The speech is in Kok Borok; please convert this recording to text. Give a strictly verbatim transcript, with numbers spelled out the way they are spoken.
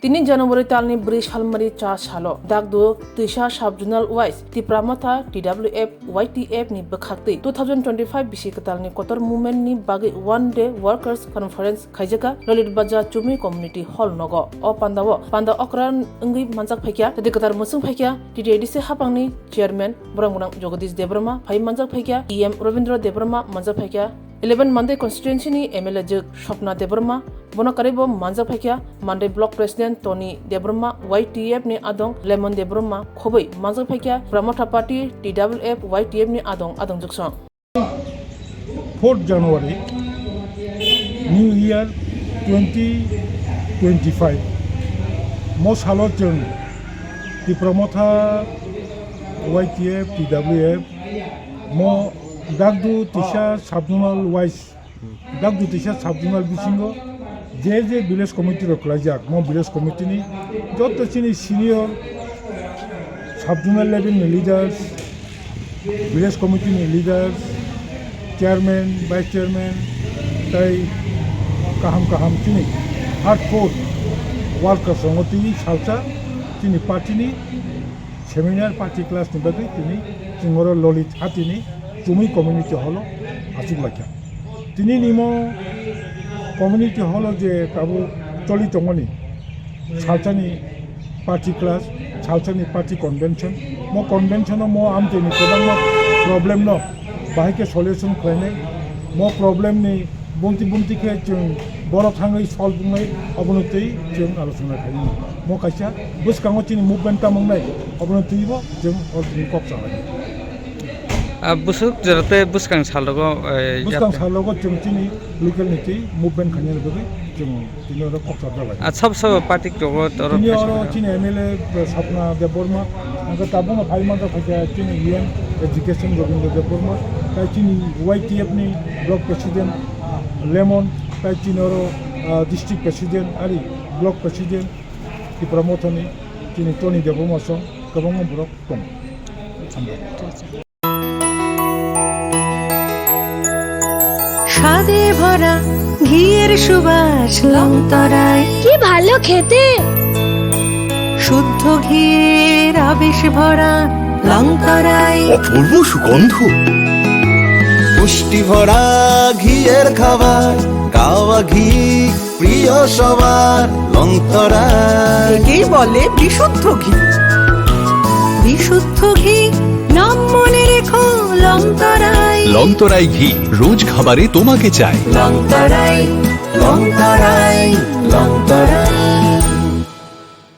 Tini January talni bwrwi salmari cha salo Dagdu Twisa Sub-Zonal Wise Tipra Motha T W F Y T F ni bwkhaktwi two thousand twenty-five bisi kwtalni kotor movement ni bagwi one day workers conference khaijakha Lolit Baja Chumui Community Hall nogo. O pandao panda okra wngwi manjak phaikha, tei kwtal mwswng phaikha T T A D C hapangni Chairman borok gwnang Jagadish Debbarma, phai manjak phaikha E M Rabindra Debbarma, manjak phaikha eleven Mandai constituency ni M L A jwk Swapna Debbarma, bono karwibo manjak phaikha Mandai Block President Tony Debbarma, Y T F ni adong Lemon Debbarma, khobwi manjak phaikha Tipra Motha Party T W F Y T F ni adong adong jwksong. Fourth January, New Year twenty twenty-five. Mo salo chwng Tipra Motha Y T F, T W F, mo Dagdu Twisa Sub-Zonal Wise, Dagdu Twisa Sub-Zonal bisingo je je village committee rok kwlaijak, mo village committee ni joto chini senior sub-zonal level ni leaders, village committee ni leaders, chairman, vice chairman, tei kaham kaham chini hardcore workers rongo tini salsa chini party ni seminar party class ni bagwi tini chwng oro Lolit Hati ni Chumui Community Hall o achuk laikha. Tini nimo Community Hall o je tabuk choli tongmani salsani party class, salsani party convention, mo convention o mo amtwi ni kwbangma problem no bahai khe solution khlainai, mo problem ni bumti bumti khe chwng borok thangwi solve wngnai, obono twi chwng alochona khainai. Mo kaisa bwskango chini movement tamo wngnai, obono twibo chwng oro tini kok salai. Ah, bwswk jora tei bwskang sal rogo, eh, bwskang yapri- sal rogo chwng chini local ni twi movement khainani bagwi chwng tini oro kok chapjak lai. Ah, sabo sabo party rogo toro tini oro khaisa chini M L A Swapna Debbarma, hwnkhe tabukno phai manjak phaikha chini E M Education Rabindra Debbarma, tei chini Y T F ni block president Lemon, tei chini oro, ah, district president ari block president Tipra Mothani chini Tony Debbarma song kwbangma borok tongo. স্বাদে ভরা ঘিয়ের সুবাস লং তরাই। কি ভালো খেতে। শুদ্ধ ঘিয়ের আবেশ ভরা লং তরাই। অপূর্ব সুগন্ধ। পুষ্টি ভরা ঘিয়ের খাবার, কাওয়া ঘি প্রিয় সবার, লং তরাই। একেই বলে বিশুদ্ধ ঘি। বিশুদ্ধ ঘি, নাম মনে রেখো, লং তরাই। লং তরাই ঘি, রোজ খাবারে তোমাকে চাই। লং তরাই, লং তরাই, লং তরাই।